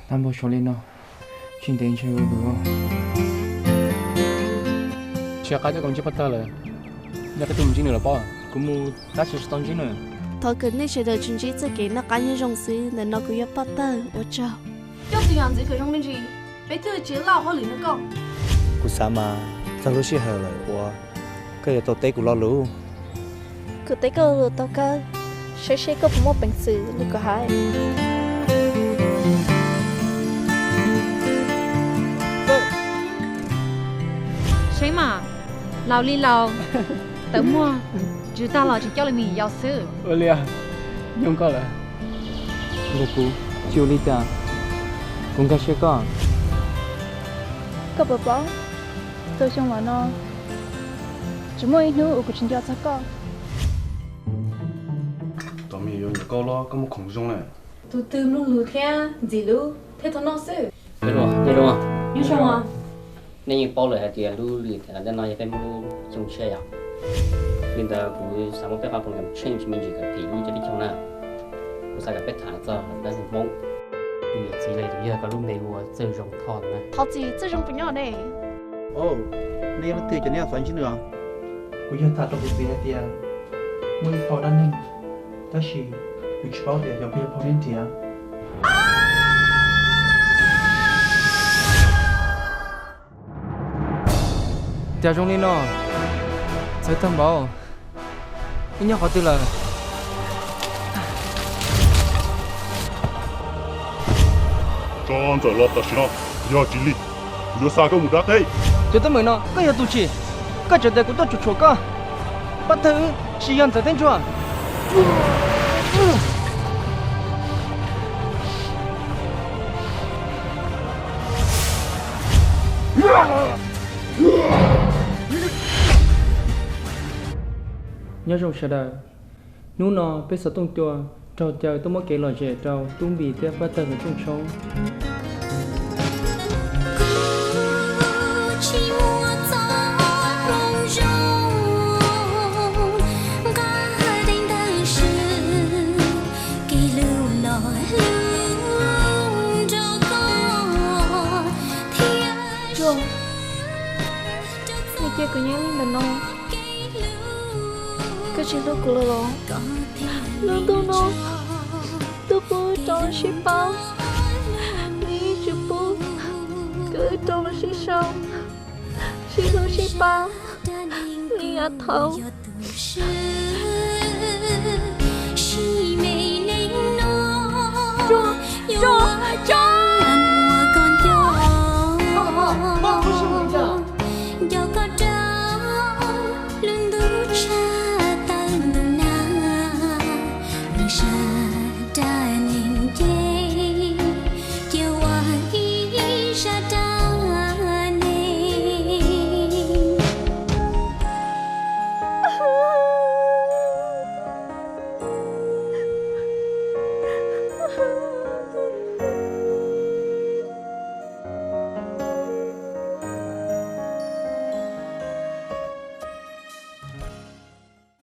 Tag npaum suav li no, tsis ntev ntshe yuav lwm. Tsis qab coj koj mus ntsib pab tawg lawm, yog koj tuaj mus ntsib nws los pob, kuv mus tab sis tsis tau ntsib nws. Thov kom nej sawv daws tsuas ntsib txoj kev noj qab nyob zoo xwb, ntawm no kuv yog pab tawg, ua tsaug. Coj tus yam ntxwv kom zoo me ntsis, peb thiaj tsis laj hauj lwm no koj. Kuv xav mas txog lub sij hawm lawm uas koj yuav tau teb kuv lo lus. Kuv teb koj lo lus tau kawg, saib seb koj puas muaj peev xwm li kuv hais. Saib mas, laus li laus, tawv muag, tsw tag los tseem coj li me yau xwb. Ua li, nyob koj lawm. Ntawm kuv tsis ua li cas, kuv nkag siab koj. Koj puas paub, tau xyoo los no tsis muaj ib hnub uas kuv tsis nco txog koj. Tom me yuav nyiam koj los koj muaj khoom zoo na. Tus twg mloog lus thiab ntxim hlub thiab thov noj xwb. Nyob zoo. Nyob zoo. Nej yeej paub lawm hais tias lub lim tiam no yog peb Hmoob xyoo tshiab yom. Li ntawd kuv xav muab peb qhov khoom change me ntsis kom phim lub cov tib xyoo na. Kuv xav kom peb tham txog peb Hmoob. Kuv niam txiv lawv yog koj lub npe hu ua Txawj Zoo Thoj na. Thov txim, Txawj Zoo puas nyob ne? Au, nej yog leej twg ces nej xav ntsib nws os? Kuv yog tham rau kuv txiv hais tias muaj ib phau dab neeg, tab sis kuv tsis paub tias xyov puas yog phau dab neeg thiab. Cas zoo li no, txawv tag npaum, wb nyob qhov twg lawm? Tso ntxawm los tam sim no, yog tsis li kuv yuav xa koj mus dab teb. Cov teeb meem no koj yog tus tsim, koj tseem tias kuv tuaj tsuam tsuam koj. Pab thawj wb tsis yog ntxawm teb ntsuag. Nyob zoo sawv daws, hnub no peb xov tooj cua raug caw tuaj muab kev lom zem rau Tub Npis thiab Pab Tawg lawv rooj tshoob. Ntsuag, koj cia kuv nyob li ntawm no, koj tsis hlub kuv lawm los? Lub ntuj no twb pub rau sib pab, nws yeej tsis pub kom wb rau los sib sau, sib hlub sib pab li yav thaud.